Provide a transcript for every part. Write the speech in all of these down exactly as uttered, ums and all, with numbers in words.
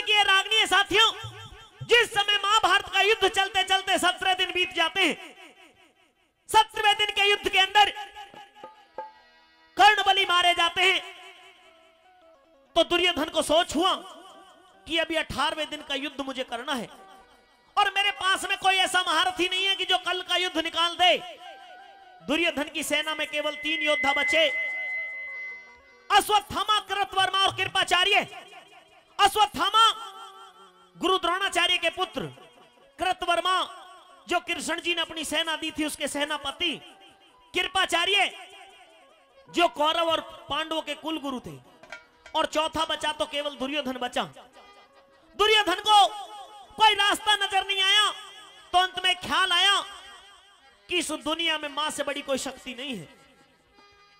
ये रागनी है साथियों, जिस समय महाभारत का युद्ध चलते चलते सत्रह दिन बीत जाते हैं, सत्रहवें दिन के युद्ध के अंदर कर्णबली मारे जाते हैं, तो दुर्योधन को सोच हुआ कि अभी अठारहवें दिन का युद्ध मुझे करना है और मेरे पास में कोई ऐसा महारथी नहीं है कि जो कल का युद्ध निकाल दे। दुर्योधन की सेना में केवल तीन योद्धा बचे, अश्वत्थामा, कृतवर्मा और कृपाचार्य। अश्वत्थामा गुरु द्रोणाचार्य के पुत्र, कृतवर्मा जो कृष्ण जी ने अपनी सेना दी थी उसके सेनापति, कृपाचार्य जो कौरव और पांडवों के कुल गुरु थे, और चौथा बचा तो केवल दुर्योधन बचा। दुर्योधन को कोई रास्ता नजर नहीं आया, तो अंत में ख्याल आया कि इस दुनिया में मां से बड़ी कोई शक्ति नहीं है।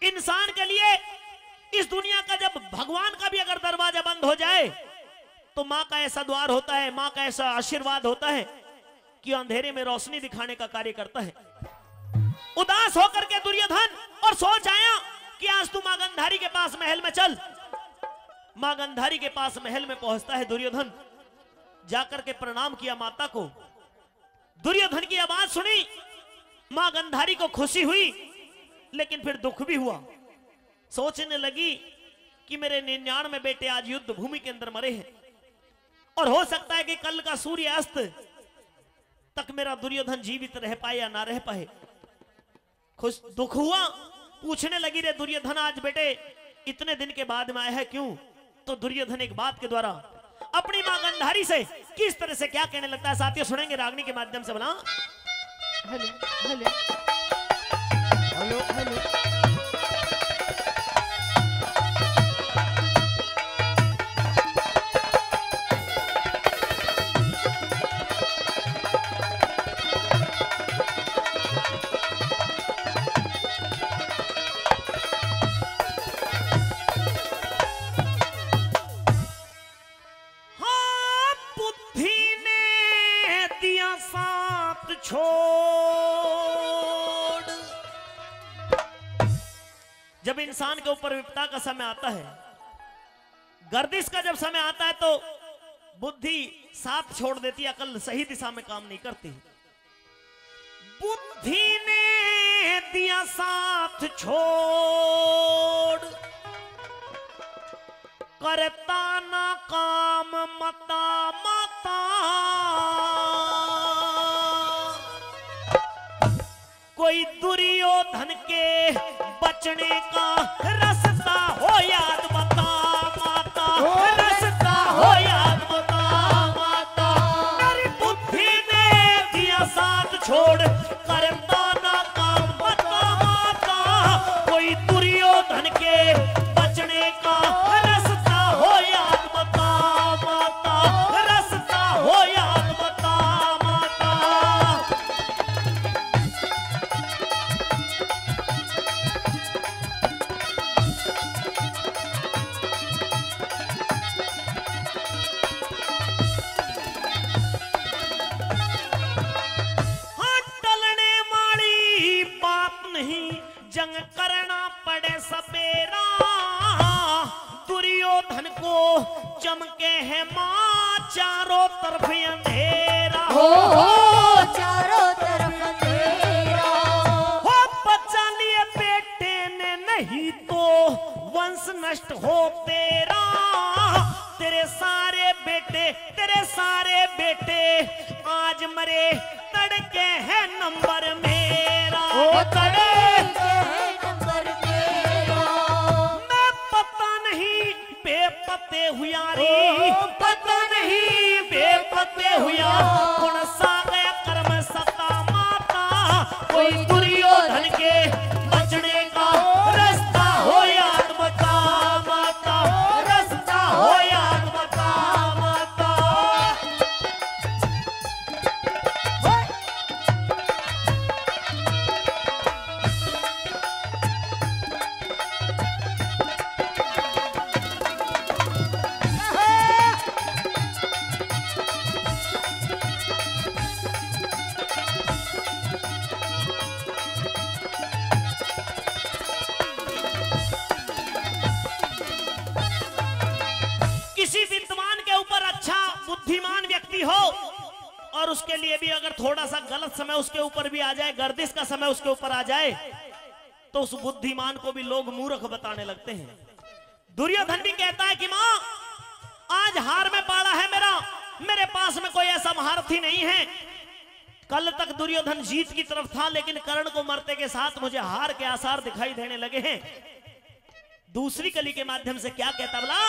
इंसान के लिए इस दुनिया का जब भगवान का भी अगर दरवाजा बंद हो जाए, तो मां का ऐसा द्वार होता है, मां का ऐसा आशीर्वाद होता है कि अंधेरे में रोशनी दिखाने का कार्य करता है। उदास होकर के दुर्योधन और सोच आया कि आज तू मां गांधारी के पास महल में चल। मां गांधारी के पास महल में पहुंचता है दुर्योधन, जाकर के प्रणाम किया माता को। दुर्योधन की आवाज सुनी, मां गांधारी को खुशी हुई, लेकिन फिर दुख भी हुआ। सोचने लगी कि मेरे निन्यानवे बेटे आज युद्ध भूमि के अंदर मरे हैं, और हो सकता है कि कल का सूर्य अस्त तक मेरा दुर्योधन जीवित रह पाए या ना रह पाए। खुश, दुख हुआ, पूछने लगी, "रे दुर्योधन, आज बेटे इतने दिन के बाद में आया है, क्यों?" तो दुर्योधन एक बात के द्वारा अपनी मां गांधारी से किस तरह से क्या कहने लगता है, साथियों, सुनेंगे रागनी के माध्यम से। बोला, हेलो, हेलो, हेलो, हेलो। हाँ, बुद्धि ने दिया साथ छोड़। जब इंसान के ऊपर विपदा का समय आता है, गर्दिश का जब समय आता है, तो बुद्धि साथ छोड़ देती है, अकल सही दिशा में काम नहीं करती। बुद्धि ने दिया साथ छोड़, करता ना काम मता माता। कोई दुर्योधन के बचने का रास्ता हो याद मता माता, रास्ता हो याद मता माता। मेरी बुद्धि ने दिया साथ छोड़, करता ना काम मता माता। कोई दुर्योधन के बचने का रास्ता हो याद मता माता, रास्ता हो याद मता माता। हाँ, टलने वाली बात नहीं, जंग करना पड़े सपेरा। दुर्योधन को चमके है माँ चारों तरफ अंधेरा। हो, हो, चारों तरफ अंधेरा। हो, बचा लिए बेटे ने, नहीं तो वंश नष्ट हो तेरा। तेरे सारे बेटे, तेरे सारे बेटे आज मरे, तड़के है नंबर मेरा। ओ, तड़के है नंबर मेरा। मैं पता नहीं बेपते हुआ रे, ओ, पता नहीं बेपते हुआ, कौन सा गया कर्म सता माता। कोई दुर्योधन के बचने का रास्ता हो याद मता माता, रास्ता हो याद मता माता। बुद्धिमान व्यक्ति हो और उसके लिए भी अगर थोड़ा सा गलत समय उसके ऊपर भी आ जाए, गर्दिश का समय उसके ऊपर आ जाए, तो उस बुद्धिमान को भी लोग मूर्ख बताने लगते हैं। दुर्योधन भी कहता है कि माँ, आज हार में पाला है मेरा, मेरे पास में कोई ऐसा महारथी नहीं है। कल तक दुर्योधन जीत की तरफ था, लेकिन कर्ण को मरते के साथ मुझे हार के आसार दिखाई देने लगे हैं। दूसरी कली के माध्यम से क्या कहता बोला?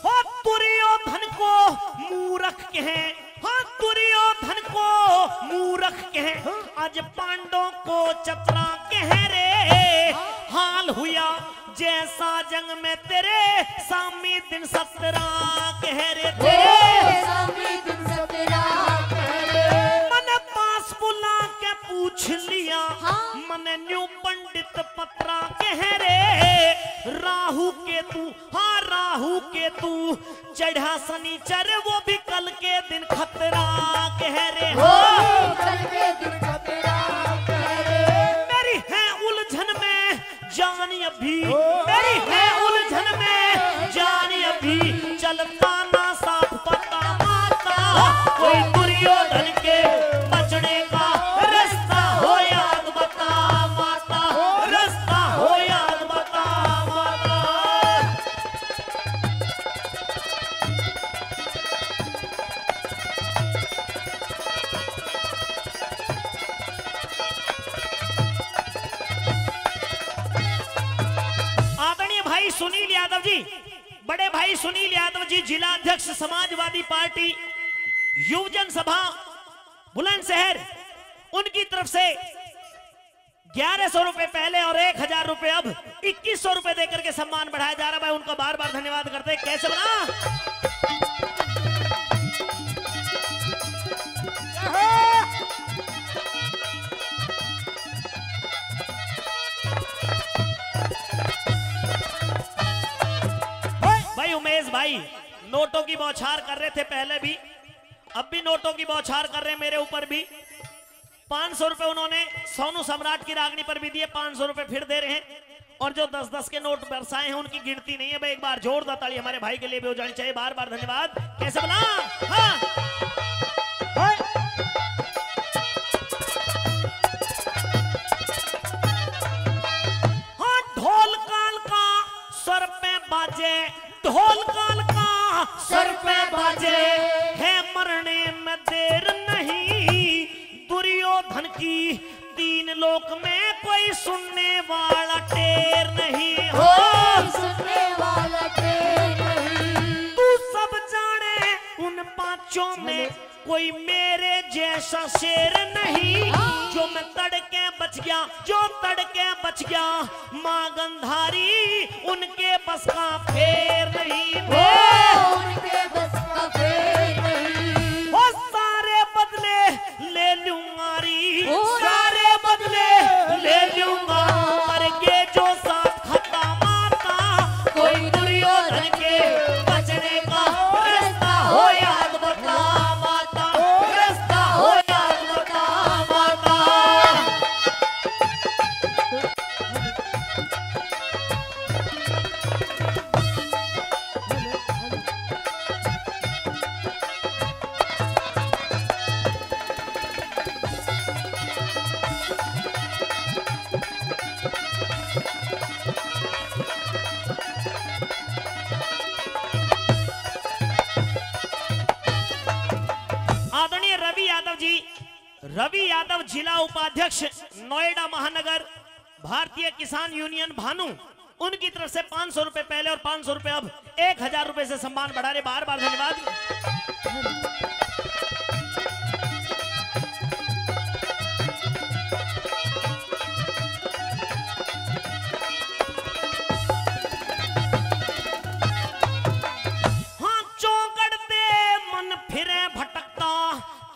हो दुर्योधन को मूर्ख कहे, हाँ, दुर्योधन को मूर्ख कहे, आज पांडों को चतरा कह रे। हाल हुआ जैसा जंग में तेरे, सामी दिन सतरा कह रे तेरे। तेरे सामी दिन सतरा कह रे। मन पास बुला के पूछ लिया, हाँ। मन न्यू पंडित पत्रा कह रे। राहु केतु, हाँ, राहु केतु चढ़ा सनीचर, वो भी कल के दिन खतरा कह रे। हो, हाँ। कल के दिन खतरा कह रे। मेरी है उलझन में जान अभी, ओ। मेरी है उलझन में जान अभी, चलता ना साफ पता माता। कोई दुर्योधन के बचने का रास्ता हो याद बता माता, रास्ता हो याद बता माता। आदरणीय भाई सुनील यादव जी, बड़े भाई सुनील यादव जी, जिला अध्यक्ष समाजवादी पार्टी युवजन सभा बुलंदशहर, उनकी तरफ से ग्यारह सौ रुपए पहले और एक हजार रुपए अब, इक्कीस सौ रुपए देकर के सम्मान बढ़ाया जा रहा है। भाई, उनका बार बार धन्यवाद करते हैं। कैसे बना? भाई उमेश भाई, नोटों की बौछार कर रहे थे पहले भी, अब भी नोटों की बौछार कर रहे हैं मेरे ऊपर भी। पाँच सौ रुपए उन्होंने सोनू सम्राट की रागनी पर भी दिए, पाँच सौ रुपए फिर दे रहे हैं। और जो दस दस के नोट बरसाए हैं, उनकी गिनती नहीं है। भाई, एक बार जोरदार ताली हमारे भाई के लिए भी हो जानी चाहिए। बार बार धन्यवाद। कैसे बना? हाँ। हाँ, ढोल काल का सर पे बाजे, ढोल काल का सर पे बाजे, है मरने में देर नहीं। दुर्योधन की तीन लोक में कोई सुनने वाला टेर नहीं हो। कोई सुनने वाला टेर नहीं। तू सब जाने उन पांचों में कोई मेरे जैसा शेर नहीं। हाँ। जो मैं तड़के बच गया, जो तड़के बच गया, माँ गंधारी उनके बस का फेर नहीं। ओ, उनके बस का फेर नहीं। ओ, सारे बदले ले लूंगा री, ओ, सारे बदले ले लूंगा, पर ये जो साथ खाता माता, कोई दुर्योधन के बचने का रास्ता हो याद बता माता, रास्ता हो याद बता माता। आदरणीय रवि यादव जी, रवि यादव, जिला उपाध्यक्ष, नोएडा महानगर, भारतीय किसान यूनियन भानु, उनकी तरफ से पाँच सौ रुपए पहले और पाँच सौ रुपए अब, एक हजार रुपए से सम्मान बढ़ा रहे। बार बार धन्यवाद। हाँ, चौंकड़ते मन फिरे भटकता,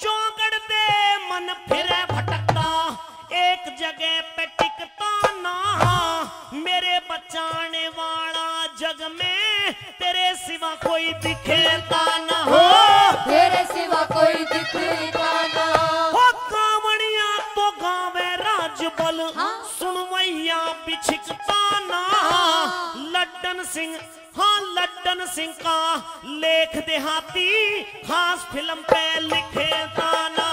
चौंकड़ते मन फिरे भटकता, एक जगह पे टिकता ना। मेरे बचाने वाला जग में तेरे सिवा कोई दिखता ना हो। तेरे सिवा कोई दिखता ना। हो कावड़िया तो गावे राजबल, हाँ। सुन वैया बिछकता ना। लड्डन सिंह, हाँ, लड्डन सिंह का लेख देहाती, खास फिल्म पे लिखे दाना।